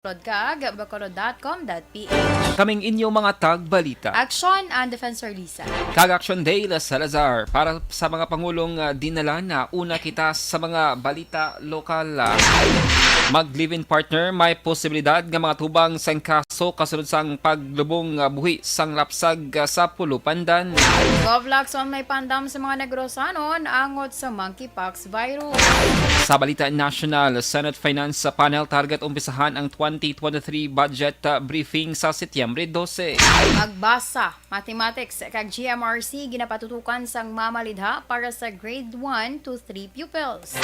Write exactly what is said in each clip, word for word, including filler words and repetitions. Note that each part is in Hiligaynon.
Bacolod kag bacolod dot com dot P H. Kaming inyo mga tagbalita. Aksyon ang Defensor Lisa. Kag Aksyon Dale Salazar. Para sa mga pangulong, ah, dinala na, una kita sa mga balita lokal. Ah, mag-live-in partner, may posibilidad nga mga tubang sang kaso kasunod sang paglubong, ah, buhi sang lapsag, ah, sa Pulupandan. Gov Lacson may pandam sa mga Negrosanon angot sa monkeypox virus. Sa balita nasyonal, Senate Finance Panel target umpisahan ang twenty twenty-three budget, uh, briefing sa Setyembre dose. Pagbasa, mathematics, kag G M R C ginapatutukan sang mamalidha para sa grade one to three pupils.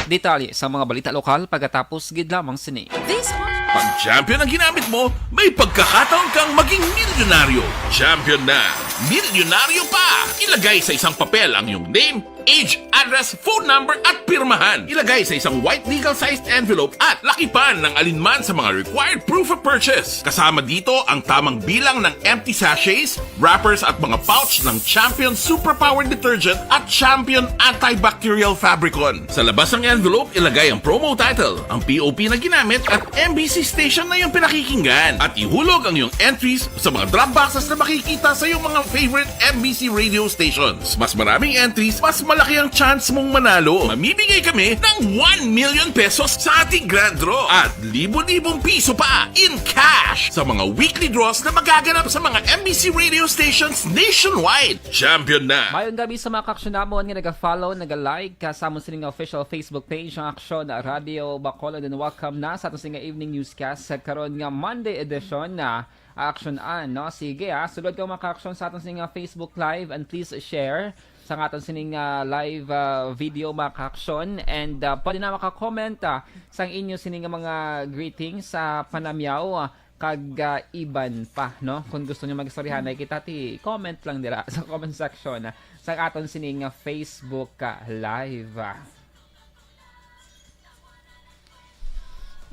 Detalye sa mga balita lokal pagkatapos gid lamang sini. This one. Pag champion ang ginamit mo, may pagkakataon kang maging milyonaryo. Champion na, milyonaryo pa! Ilagay sa isang papel ang iyong name, age, address, phone number, at pirmahan. Ilagay sa isang white legal-sized envelope at lakipan ng alinman sa mga required proof of purchase. Kasama dito ang tamang bilang ng empty sachets, wrappers, at mga pouch ng Champion Superpower Detergent at Champion Antibacterial Fabricon. Sa labas ng envelope, ilagay ang promo title, ang P O P na ginamit, at M B C station na iyong pinakikinggan. At ihulog ang iyong entries sa mga drop boxes na makikita sa iyong mga favorite M B C radio stations. Mas maraming entries, mas malaki ang chance mong manalo. Mamimigay kami ng one million pesos sa ating grand draw at libo-libong piso pa in cash sa mga weekly draws na magaganap sa mga M B C radio stations nationwide. Champion na! Mayong gabi sa mga kaaksyon namon nga naga-follow, naga-like, ka sa amon sini nga official Facebook page, ang Aksyon Radio Bacolod, and welcome na sa aton sini nga evening newscast sa karon nga Monday edition na Aksyon An, no? Sige, ah, sulod ka, mga kaaksyon, sa aton sini nga Facebook Live, and please share sa aton sini nga live, ah, video, mga kaaksyon, and, ah, pwede na maka-comment, ah, sang inyo sini nga mga greetings sa panamyaw, ah, kag, ah, iban pa, no? Kung gusto niyo mag-istoryahanay kita, ti comment lang dira sa comment section, ah, sa aton sini nga Facebook, ah, Live, ah.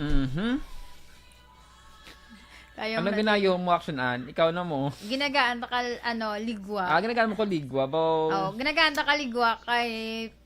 Mhm. Kaya Anong man ginayo mo, Aksyon An? Ikaw na mo. Ginagaan ta ka, ano, ligwa. Ah, ginagaan mo ko ligwa, bo. Oh, ginagaan ta ka ligwa kay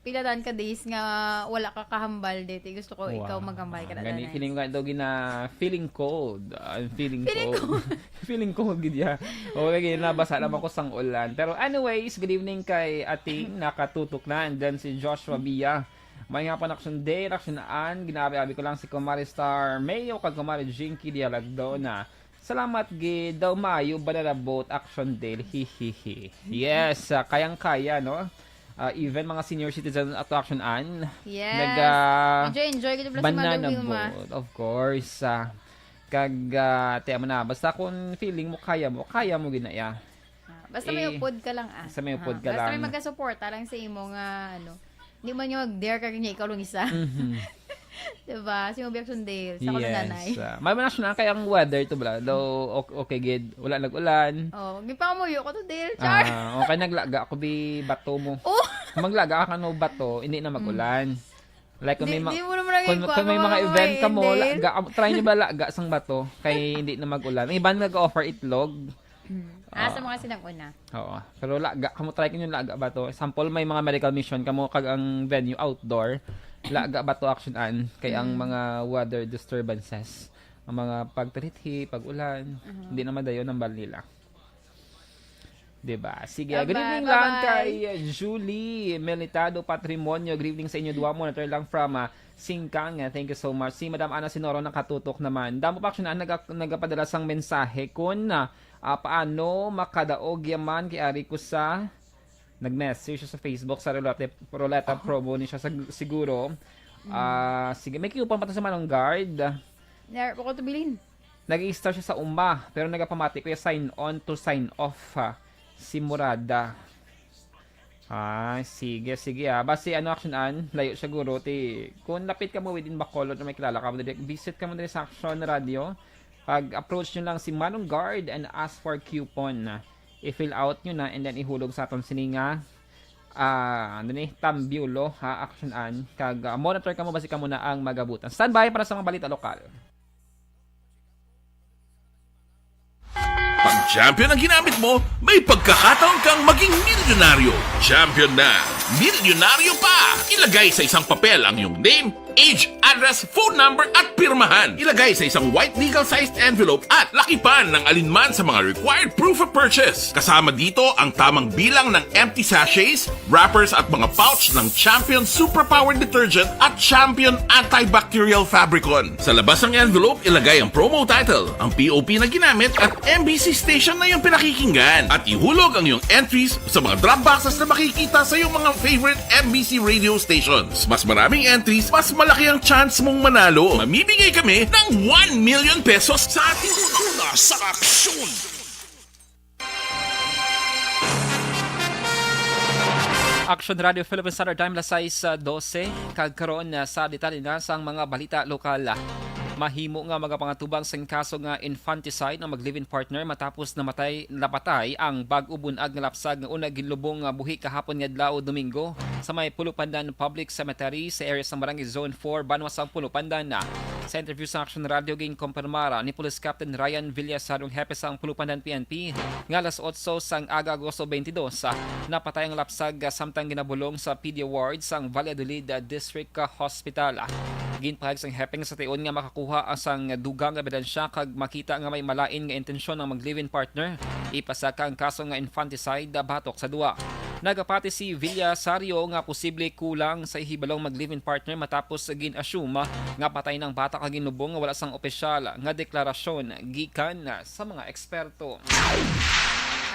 pila tan ka days nga wala ka kahambal dito. Gusto ko ikaw Wow. maghambal ka na Gani, tanay. Feeling ko daw gina, feeling cold. I'm feeling Feeling cold. cold. Feeling cold gid ya. Okay, nabasa naman ko sang ulan. Pero anyways, good evening kay Ating, nakatutok na. And then si Joshua Bia. May nga pa, Aksyon Dale, Aksyon An, ginabi-abi ko lang si Kumari Star Mayo kag Kumari Jinky Dialagdona. Salamat gid daw, maayo ba na both, Aksyon Dale? Hihihi. Yes, ah, kayang-kaya, no? Ah, even mga senior citizen ato, Aksyon An. Yes. Nag, ah, Enjoy, enjoy gid pala si Mother banana Wilma. boat, of course. Ah, kag, ah, tiyan mo na, basta kung feeling mo, kaya mo, kaya mo gid na, ya. Ah, basta may Eh, upod ka lang, ah. basta may upod Ah, ka basta may lang. magkasuporta lang sa imo nga, ano. Di man yung mag-dare ka kanya, ikaw lang isa. Mhm. Diba? Si Moby Action Dale, sa Yes, nanay. ah, may mga na kaya ang weather to, bala. Daw, ok-, okay gid. Wala nag-ulan. Oh, gipangamuyo ko to, Dale. Char. Ah, okay, naglaga ako bi bato mo. Oh! Maglaga ka, no, bato, hindi na mag-ulan. Like, kung Di, may ma-, di mo naman kung, naging kung may kuha mga mga event ka mo, Dale. laga, try nyo ba laga sang bato? Kay hindi na mag-ulan. Ang iban nag-offer itlog. Mm. Ah, sa Ah. mga sinag-una. Oo. Pero laga, kamo try kamo laga bato. Example, may mga medical mission kamo kag ang venue outdoor. Laga bato, Action Ann, kay ang Mm. mga weather disturbances, ang mga pagtirithi, pag-ulan, Mhm. hindi na madayon ang bal nila. 'Di ba? Sige, good Bye-bye, evening lang bye-bye. kay Julie Melitado Patrimonio. Good evening sa inyo duha mo. Natur lang from, ah, Singkang. Ah, thank you so much. Si Madam Ana Sinoro nakatutok naman. Damo pa, Action Ann, naga-, nagapadala sang mensahe kun, ah, ah, paano makadaog yaman kay ari ko sa nag-message siya sa Facebook sa Rolete, Roleta Ah. promo ni siya sa, siguro. Mm. Ah, sige, may coupon pa to sa Manong Guard. Ner-, ko to bilin. Nag-i-star siya sa uma, pero nagapamati ko yung sign on to sign off, ha. Si Murada. Ah, sige, sige, ah. Basi, ano, Action Ann, layo siya guro, ti, kung lapit ka mo within Bacolod na may kilala ka mo, direct visit ka mo diri sa Action Radio. Pag-approach nyo lang si Manong Guard and ask for coupon. I-fill out nyo na and then ihulog sa aton sini nga, ah, ano ni, tambyulo, ha, Action Ann. Kag, ah, monitor ka mo, basi ka mo na ang magabutan. Standby para sa mga balita lokal. Pag champion ang ginamit mo, may pagkakataon kang maging milyonaryo. Champion na, milyonaryo pa! Ilagay sa isang papel ang iyong name, Age, address, phone number at pirmahan. Ilagay sa isang white legal-sized envelope at lakipan ng alinman sa mga required proof of purchase. Kasama dito ang tamang bilang ng empty sachets, wrappers at mga pouch ng Champion Superpower Detergent at Champion Antibacterial Fabricon. Sa labas ng envelope, ilagay ang promo title, ang P O P na ginamit at M B C station na iyong pinakikinggan. At ihulog ang iyong entries sa mga drop boxes na makikita sa iyong mga favorite M B C radio stations. Mas maraming entries, mas malaki ang chance mong manalo. Mamimigay kami ng one million pesos sa ating una sa aksyon. Action Radio Philippine Standard Time, alas sais, ah, dose. Kag karon, ah, sa detalye na sang mga balita lokal. Mahimo nga magapangatubang sang kaso nga infanticide ang mag-live-in partner matapos namatay, napatay ang bag-o bunag nga lapsag nga una ginlubong nga buhi kahapon nga adlaw, Domingo, sa may Pulupandan Public Cemetery sa area sang Barangay Zone four, banwa sang Pulupandan. Sa interview sa Action Radio, ginkumpirmar ni Police Captain Ryan Villasario, hepe sang Pulupandan P N P, nga alas otso sang aga, Agosto twenty-two, ah, napatay ang lapsag, ah, samtang ginabulong sa P D A ward sang Valladolid, ah, District, ah, Hospital. Ginpahayag sang hepe nga sa tion nga makakuha, ah, sang dugang ebidensya kag makita nga may malain nga intensyon ang mag-live-in partner, ipasaka ang kaso nga infanticide, ah, batok sa duwa. Nagapati si Villasario nga posible kulang sa ihibalong mag-live-in partner matapos gin-assume nga patay na ang bata kag ginlubong nga wala sang opisyal nga deklarasyon gikan sa mga eksperto.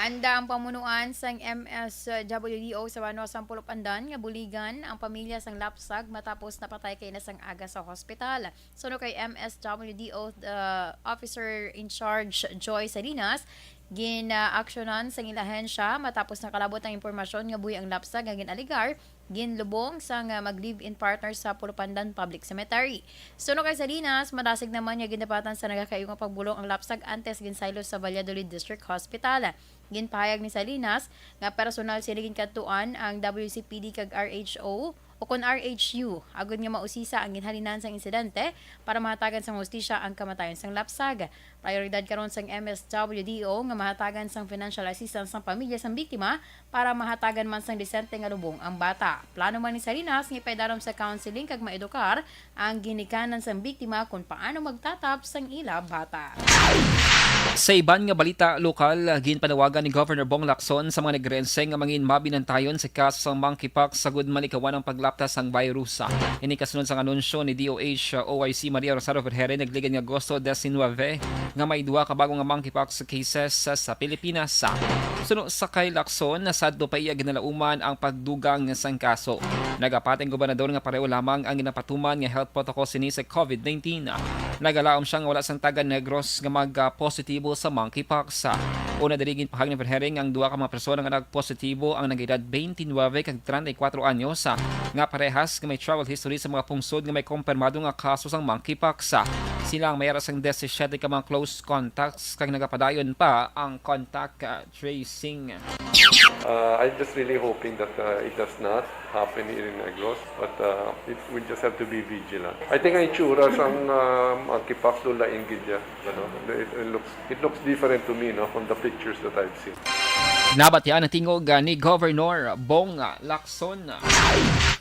Handa ang pamunuan sang M S W D O sa banwa sang Pulupandan nga buligan ang pamilya sang lapsag matapos napatay kaina sang aga sa hospital. Suno kay M S W D O, uh, Officer in Charge Joy Salinas, gin-aksyonan sang ila ahensya matapos nakalabot ang impormasyon nga buhi ang lapsag nga gin-alegar ginlubong sang, uh, mag-live-in partner sa Pulupandan Public Cemetery. Suno kay Salinas, madasig naman nga gindapatan sa nagakaigo nga pagbulong ang lapsag antes ginsaylo sa Valladolid District Hospital. Ginpahayag ni Salinas nga personal sini ginkadtuan ang W C P D kag R H O o kon R H U, agod nga mausisa ang ginhalinan sang insidente para mahatagan sang hustisya ang kamatayon sang lapsag. Prioridad karon sang M S W D O nga mahatagan sang financial assistance sang pamilya sang biktima para mahatagan man sang disente nga lubong ang bata. Plano man ni Salinas nga ipaidalom sa counseling kag maedukar ang ginikanan sang biktima kon paano magtatap sang ila bata. Sa iban nga balita lokal, ginpanawagan ni Governor Bong Lacson sa mga Negrense nga mangin mabinantayon sa kaso sang monkeypox sagud malikawan ang paglapta sang virus. Ini kasunod sang anunsyo ni D O H O I C Maria Rosario Vergeire nagligad nga Agosto diecinuebe nga may duha ka bago nga monkeypox cases sa Pilipinas. Suno sa kay Lacson, sadto pa iya ginalauman ang pagdugang sang kaso. Nagapati ang gobernador nga pareho lamang ang ginapatuman nga health protocol sini sa COVID nineteen. Nagalaom sia nga wala sang taga Negros nga mag-positibo sa monkeypox. Una diri, ginpahayag ni Vergeire nga ang duha ka mga persona nga nagpositibo ang nag-edad twenty-nine kag treinta y cuatro anyos, nga parehas nga may travel history sa mga pungsod nga may kumpirmado nga kaso sang monkeypox. Sila ang may ara sang disisiete ka mga close contacts kag nagapadayon pa ang contact, uh, tracing. Uh, I'm just really hoping that, uh, it does not happen here in Negros, but, uh, it, we just have to be vigilant. I think ang itsura sang, um, ang kipaklo lain gid ya, ano? It, it looks, it looks different to me, no, from the pictures that I've seen. Nabatian ang tingog, uh, ni Governor Bong Lacson.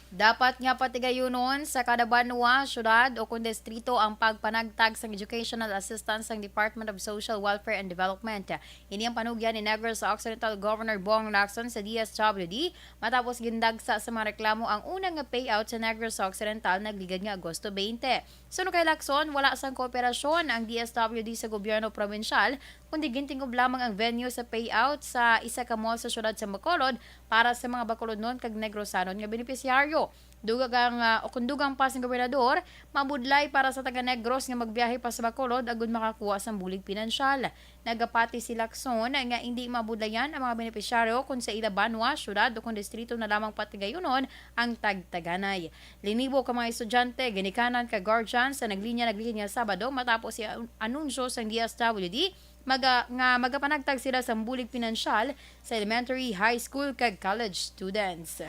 Dapat nga patigayunon sa kada banwa, syudad, o kon distrito ang pagpanagtag sang educational assistance sang Department of Social Welfare and Development. Ini ang panugyan ni Negros Occidental Governor Bong Lacson sa D S W D matapos gindagsa sa mga reklamo ang una nga payout sa Negros Occidental nagligad nga Agosto twenty. Suno kay Lacson, wala sang kooperasyon ang D S W D sa gobyerno probinsyal, kundi gintingob lamang ang venue sa payout sa isa ka mall sa syudad sa Bacolod para sa mga Bacolodnon kag Negrosanon nga benepisyaryo. Dugang, ah, o kon dugang pa sang gobernador, mabudlay para sa taga Negros nga magbiyahe pa sa Bacolod agud makakuha sang bulig pinansyal. Nagapati si Lacson nga indi mabudlayan ang mga benepisyaryo kon sa ila banwa, syudad, o kon distrito na lamang patigayunon ang tagtaganay. Linibo ka mga estudyante, ginikanan kag guardians ang naglinya nagligid nga Sabado matapos ang anunsyo sang D S W D maga-, nga magapanagtag sila sang bulig pinansyal sa elementary, high school, kag college students.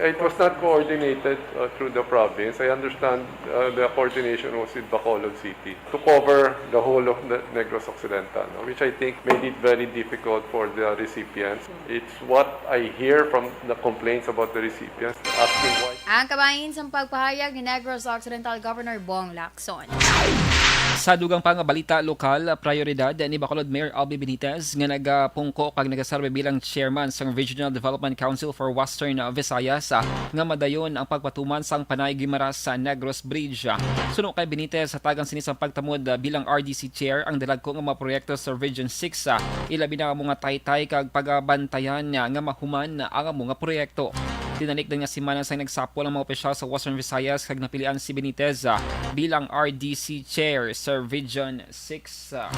It was not coordinated. coordinated uh, through the province. I understand uh, the coordination was with Bacolod City to cover the whole of the Negros Occidental, no, which I think made it very difficult for the recipients. It's what I hear from the complaints about the recipients asking why. Ang kabahin sa pagpahayag ni Negros Occidental Governor Bong Lacson. Sa dugang pa nga balita lokal, prioridad ni Bacolod Mayor Albee Benitez nga nagapungko kag nagaserbi bilang chairman sang Regional Development Council for Western Visayas, ah, nga madayon ang pagpatuman sang Panay Guimaras sa Negros Bridge. Suno kay Benitez, hatagan sini sang pagtamod, ah, bilang R D C chair ang dalagko nga mga proyekto sa Region six, ah, ilabi na ang mga taytay kag pagabantayan niya nga mahuman ang mga proyekto. Tinalikdan nga semana sang nagsapol ang mga opisyal sa Western Visayas kag napilian si Benitez, ah, bilang R D C chair sa Region six. Ah.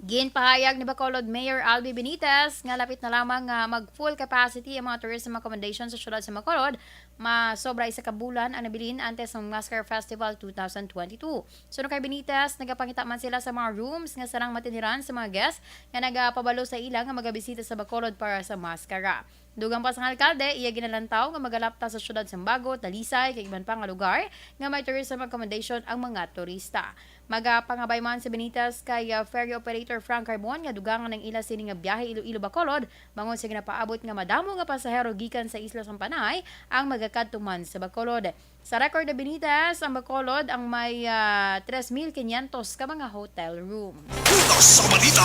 Ginpahayag ni Bacolod Mayor Albee Benitez nga lapit na lamang nga mag full capacity ang mga tourism accommodation sa siyudad sa Bacolod, masobra isa ka bulan ang nabilin antes ng Mascara Festival twenty twenty-two. Suno kay Benitez, nagapangita man sila sa mga rooms nga sarang matiniran sa mga guests nga nagapabalo sa ila nga magabisita sa Bacolod para sa Mascara. Dugang pa sang alkalde, iya ginalantaw nga magalapta sa siyudad sang Bago, Talisay, kag iban pa nga lugar nga may tourism accommodation ang mga turista. Magapangabay man si Benitez kay, uh, ferry operator Frank Carbon nga dugangan ang ila sini nga biyahe Iloilo-Bacolod, bangod sa ginapaabot nga madamo nga pasahero gikan sa isla sang Panay ang magakadto man sa Bacolod. Sa record ni Benitez, ang Bacolod ang may, ah, tres mil quinientos ka mga hotel room. Una sa balita,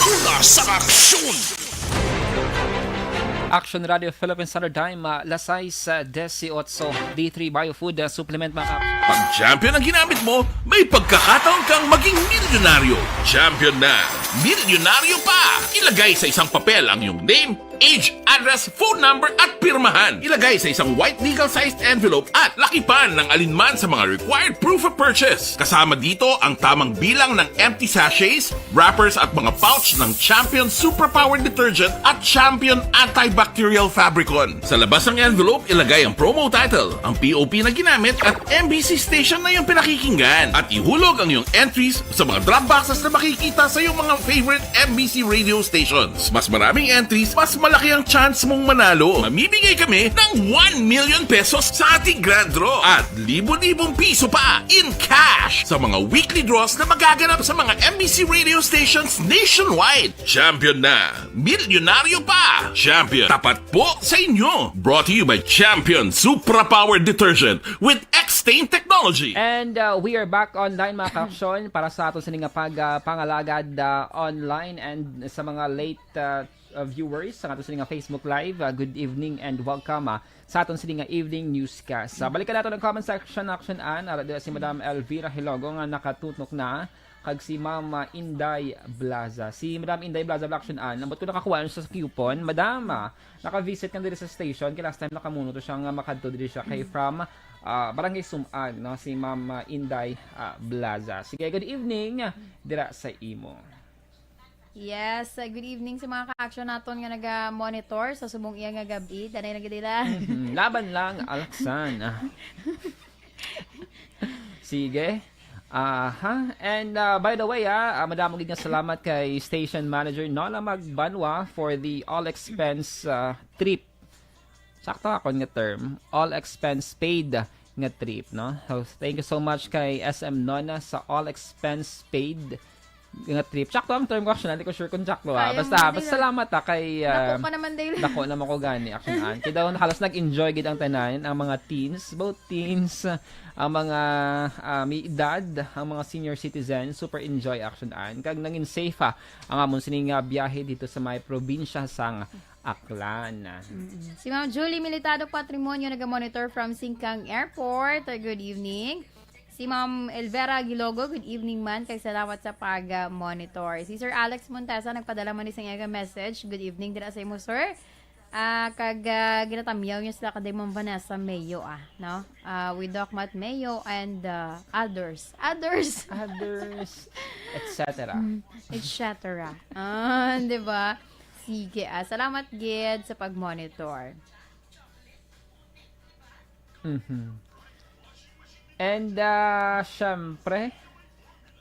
una sa aksyon. Action Radio Philippine Standard Time, ah, las sais, ah, dieciocho. D three Bio Food, ah, Supplement, mga kaps. Pag Champion ang ginamit mo, may pagkakataon kang maging milyonaryo. Champion na, milyonaryo pa! Ilagay sa isang papel ang iyong name, age, address, phone number at pirmahan. Ilagay sa isang white legal-sized envelope at lakipan ng alinman sa mga required proof of purchase. Kasama dito ang tamang bilang ng empty sachets, wrappers at mga pouch ng Champion Superpower Detergent at Champion Antibacterial Fabricon. Sa labas ng envelope, ilagay ang promo title, ang P O P na ginamit at M B C station na iyong pinakikinggan. At ihulog ang iyong entries sa mga drop boxes na makikita sa iyong mga favorite M B C radio stations. Mas maraming entries, mas malaki ang chance mong manalo. Mamimigay kami ng one million pesos sa ating grand draw at libo-libong piso pa in cash sa mga weekly draws na magaganap sa mga M B C radio stations nationwide. Champion na! Milyonaryo pa! Champion, tapat po sa inyo! Brought to you by Champion Supra Power Detergent with X-Stain Technology. And, uh, we are back online, mga ka-action, para sa aton sini nga pag, uh, pangalagad, uh, online and sa mga late, uh, uh, viewers sa aton sini nga Facebook Live. Uh, good evening and welcome, uh, sa aton sini nga evening newscast. Uh, balikan nato ang comment section, Action Ann. Ara dira si Madam Elvira Hilogo nga nakatutok na, kag si Ma'am, uh, Inday Blaza. Si Madam Inday Blaza, Action Ann, ambot ko nakakuha siya sa coupon. Madam, uh, naka-visit ka diri sa station. Kay last time nakamuno to siya nga makadto diri siya kay from, uh, Barangay Sumag, no? Si Ma'am, uh, Inday, uh, Blaza. Sige, good evening, uh, dira sa imo. Yes, uh, good evening sa mga ka-action naton nga naga-monitor sa subong iya nga gab-i. Danay na gid nila. Mhm. Laban lang, Alaksan. Ah. Sige. Aha. And, uh, by the way, ah, ah, madamo gid nga salamat kay Station Manager Nona Magbanwa for the all expense, uh, trip. Sakto akon nga term, all expense paid nga trip, no? So, thank you so much kay S M Nona sa all expense paid nga trip. Sakto ang term ko, actually, hindi ko sure kung sakto, ah. Kaya Basta, mo, basta Dila. Salamat, ah, kay, ah, Dako ka naman, Dila. Dako naman ko gani, actually, ah. Kaya daw halos nag-enjoy gid ang tanan, ang mga teens, both teens, ang mga, ah, may edad, ang mga senior citizens, super enjoy, actually, ah. Kag nangin safe, ah, ang amon sini nga biyahe dito sa may probinsya sang Aklan. Si Ma'am Julie Militado Patrimonio naga-monitor from Singkang Airport. Good evening. Si Ma'am Elvera Gilogo, good evening man, kag salamat sa pag-monitor. Si Sir Alex Montesa nagpadala man ni sa iya nga message. Good evening dira sa imo, sir. Ah, kag, ah, ginatamyaw niya sila kay Ma'am Vanessa Mayo, ah, no? Ah, with Doc Matt Mayo and, ah, others. Others! Others, et cetera. Et cetera. Ah, di ba? Sige, ah. Salamat gid sa pag-monitor. Mhm. And, ah, syempre,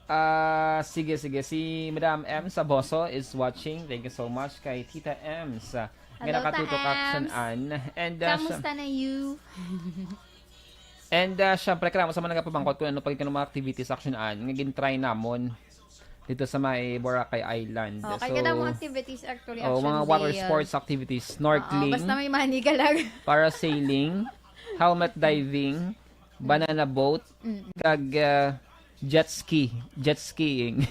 ah, sige, sige, si Madam M Saboso is watching. Thank you so much kay Tita M sa Hello, nakatutok, Action An. And, uh, kamusta na you? And, uh, syempre, kailangan sa mga nagapamangkot kung ano pa yung mga activities, Action An, nga gin-try namon dito sa may Boracay Island. Oh, kay So, kadamo activities actually, oh, Action mga water Dale. Sports activities, Oo, snorkeling, basta may money ka lang. Parasailing, helmet diving, banana boat, Mm. kag, ah, jet ski. Jet skiing.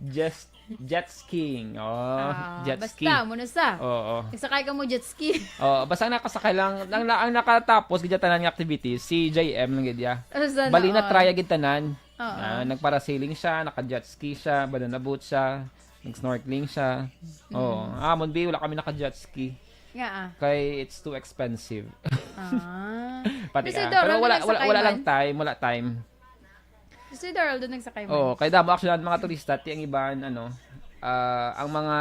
Just, jet skiing. Oh, Ah, jet basta, ski. Mo na sa. Oo. Nagsakay ka mo jet ski. Oo, basta ang nakasakay lang, ang, ang nakatapos gid tanan nga activities, si J M lang gid ya. Ano sa Bali na noon? Try gid tanan. Oo. Ah, nagparasailing siya, naka-jet ski siya, banana boat siya, nag-snorkeling siya. Mm. Oo. Ah, amon bi, wala kami naka-jet ski. Nga, ah. Kay it's too expensive. Ah. Pati Mister ah. Doral, Pero wala, wala, nagsakay wala lang man? Time, wala time. Mister Doral, doon nagsakay man? Oo, kay damo actually ang mga turista, ti ang iban, ano, ah, ang mga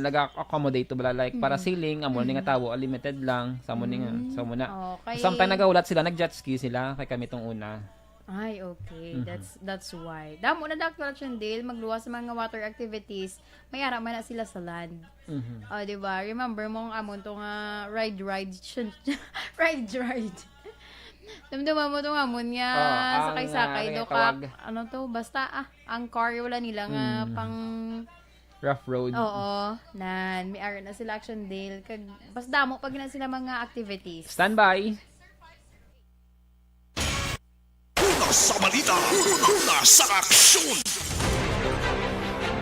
nag-accommodate to bala, like, Mm. parasailing, amo ni nga Mm. tawo, unlimited lang, sa mo ni nga, Mm. sa mo na. Okay. Sometimes nagahulat sila, nag-jet ski sila, kay kami tong una. Ay, okay. Mhm. That's, that's why. Damo na, Doctor Chandel, magluwas sa mga water activities, may ara man na sila sa land. Mhm. Oh, di ba? Remember mo ang amon to nga ride, ride, shun-, ride, ride. Damdaman mo to nga amon nga Ah, ang, sakay-sakay, ah, do ka, tawag. Ano to? Basta, ah, ang car, wala nila nga Mm. pang Rough road. Oo, nan, may ara na sila, Action Dale. Kag, mas damo pa gina sila mga activities. Standby. Una sa balita, una sa aksyon.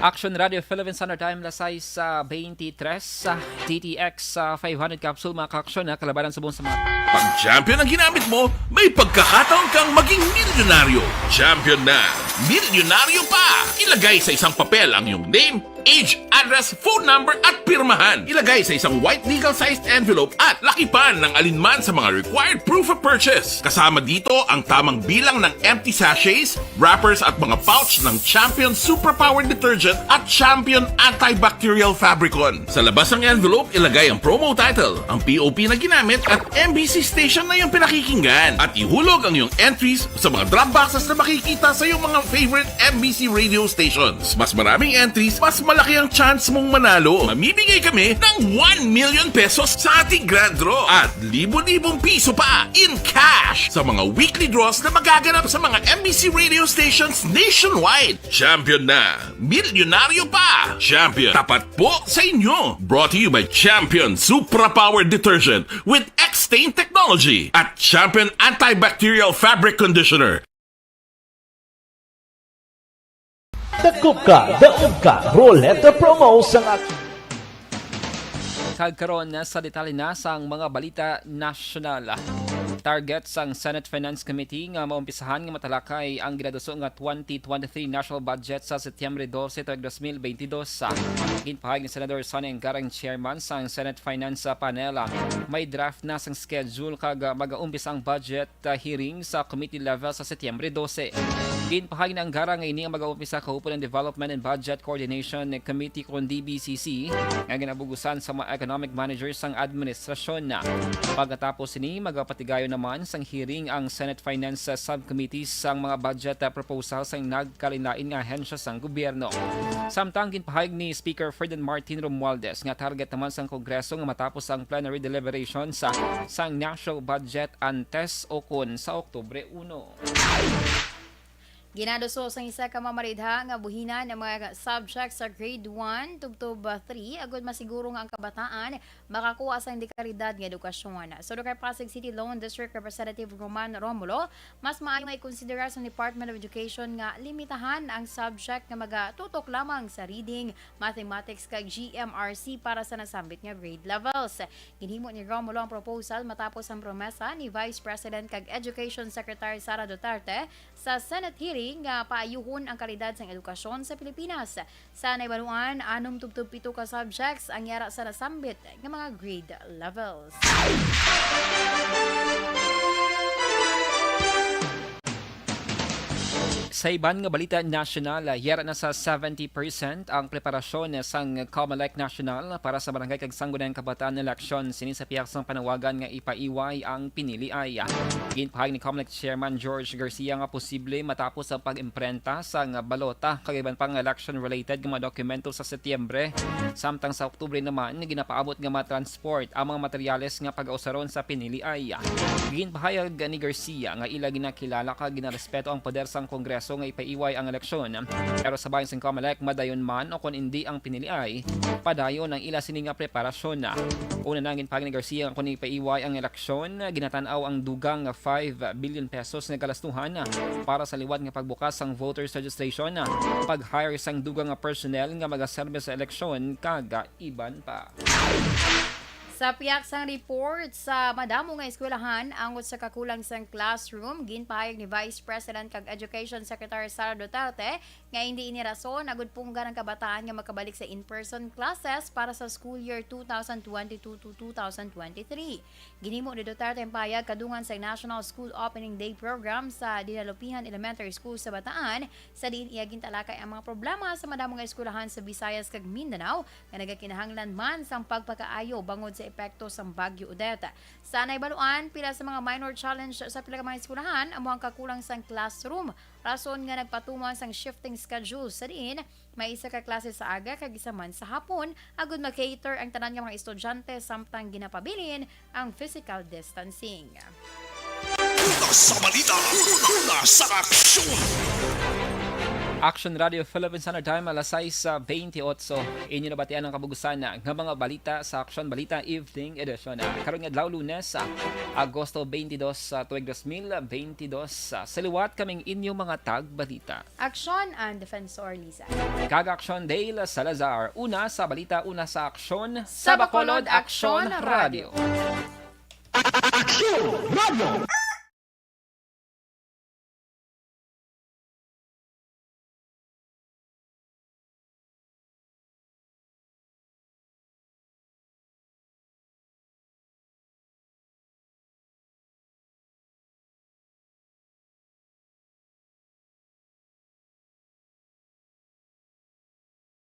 Action Radio Philippines Standard Time, alas sais, ah, twenty-tres, ah, D T X, ah, five hundred capsule, mga ka-aksyon, ah, kalabanan subong sa mga Pag Champion ang ginamit mo, may pagkakataon kang maging milyonaryo. Champion na, milyonaryo pa! Ilagay sa isang papel ang iyong name, age, address, phone number, at pirmahan. Ilagay sa isang white legal-sized envelope at lakipan ng alinman sa mga required proof of purchase. Kasama dito ang tamang bilang ng empty sachets, wrappers, at mga pouch ng Champion Superpower Detergent at Champion Antibacterial Fabricon. Sa labas ng envelope, ilagay ang promo title, ang P O P na ginamit, at M B C station na iyong pinakikinggan. At ihulog ang iyong entries sa mga drop boxes na makikita sa iyong mga favorite M B C radio stations. Mas maraming entries, mas malaki ang chance mong manalo. Mamimigay kami ng one million pesos sa ating grand draw at libo-libong piso pa in cash sa mga weekly draws na magaganap sa mga M B C radio stations nationwide. Champion na! Milyonaryo pa! Champion, tapat po sa inyo! Brought to you by Champion Supra Power Detergent with X-Stain Technology at Champion Antibacterial Fabric Conditioner. Dakop ka, daog ka, Roleta Promo sa nga Kag karon, sa detalye na sang mga balita nasyonal. Target sang Senate Finance Committee nga maumpisahan nga matalakay ang ginaduso nga twenty twenty-three national budget sa Setyembre dose tuig dos mil bentidós. Ginpahayag ni Senador Sonny Angara, ang chairman sang Senate Finance Panel, may draft na sang schedule kag, ah, mag-aumpisa ang budget ah, hearing sa committee level sa Setyembre dose. Ginpahayag ni Angara nga ini ang mag-aumpisa kahapon ang Development and Budget Coordination Committee, kon D B C C, nga ginabugusan sa mga economic managers sang administrasyon. Pagkatapos sini, magapatigayon naman sang hearing ang Senate Finance Subcommittee sang mga budget, ah, proposal sang nagkalainlain nga ahensya sang gobyerno. Samtang ginpahayag ni Speaker Ferdinand Martin Romualdez nga target naman sang Kongreso nga matapos ang plenary deliberations sa, sang national budget antes o kon sa Oktubre uno. Ginaduso sang isa ka mamaridha nga buhinan ang mga subjects sa grade one tubtob three agud masiguro nga ang kabataan makakuha sang dekalidad nga edukasyon. Suno kay Pasig City Lone District Representative Roman Romulo, mas maayo nga ikonsidera sang Department of Education nga limitahan ang subject nga magatutok lamang sa reading, mathematics, kag G M R C para sa nasambit nga grade levels. Ginhimo ni Romulo ang proposal matapos ang promesa ni Vice President kag Education Secretary Sara Duterte sa Senate hearing nga paayuhon ang kalidad sang edukasyon sa Pilipinas. Sa naibanuan, anom tubtob pito ka subjects ang yara sa nasambit nga mga grade levels. Sa iban nga balita nasyonal, yara na sa seventy percent ang preparasyon sang Comelec National para sa Barangay kag Sangguniang Kabataan election. Sini sa pihak sang panawagan nga ipaiway ang piniliay. Ginpahayag ni Comelec Chairman George Garcia nga posible matapos ang pag-imprenta sang balota kag iban pang election-related nga mga dokumento sa Setyembre. Samtang sa Oktubre naman, ginapaabot nga mga transport ang mga materyales nga pag-ausaron sa piniliay. Ginpahayag ni Garcia nga ila ginakilala kag ginarespeto ang poder sang Kongreso nga ipaiway ang eleksyon. Pero sa bahin sang Comelec, madayon man o kon indi ang piniliay, padayon ang ila sini nga preparasyon. Una na, ginpahayag ni Garcia nga kon ipaiway ang eleksyon, ginatan-aw ang dugang nga five billion pesos nga galastuhan para sa liwat nga pagbukas sang voters registration, pag-hire sang dugang nga personnel nga magaserbe sa eleksyon, kag iban pa. Sa pihak sang report, sa madamo nga eskwelahan, angot sa kakulang sang classroom, ginpahayag ni Vice President kag Education Secretary Sara Duterte nga hindi ini rason agud punggan ang kabataan nga makabalik sa in-person classes para sa school year two thousand twenty-two to two thousand twenty-three. Ginhimo ni Duterte ang pahayag kadungan sa National School Opening Day Program sa Dinalupihan Elementary School sa Bataan, sa diin iya gintalakay ang mga problema sa madamo nga eskwelahan sa Visayas kag Mindanao nga nagakinahanglan man sang pagpakaayo bangod sa epekto sang Bagyo Odette. Sa naibaluan, pila sa mga minor challenge sa pila ka mga eskwelahan amo ang kakulang sang classroom, rason nga nagpatuman sang shifting schedule sa diin may isa ka klase sa aga kag isa man sa hapon, agud ma-cater ang tanan nga mga estudyante samtang ginapabilin ang physical distancing. Una sa balita, una sa aksyon. Action Radio Philippine Standard Time, alas sais twenty-eight. Inyo nabatian ang kabugusan nga mga balita sa Action Balita Evening Edition. Karon nga adlaw, Lunes, Agosto twenty-two, sa tuig dos mil twenty-two. Sa liwat kaming inyo mga tagbalita. Aksyon and Defensor Liza. Kag Aksyon Dale Salazar. Una sa balita, una sa aksyon. Sa Bacolod, Aksyon Radio. Aksyon Radio.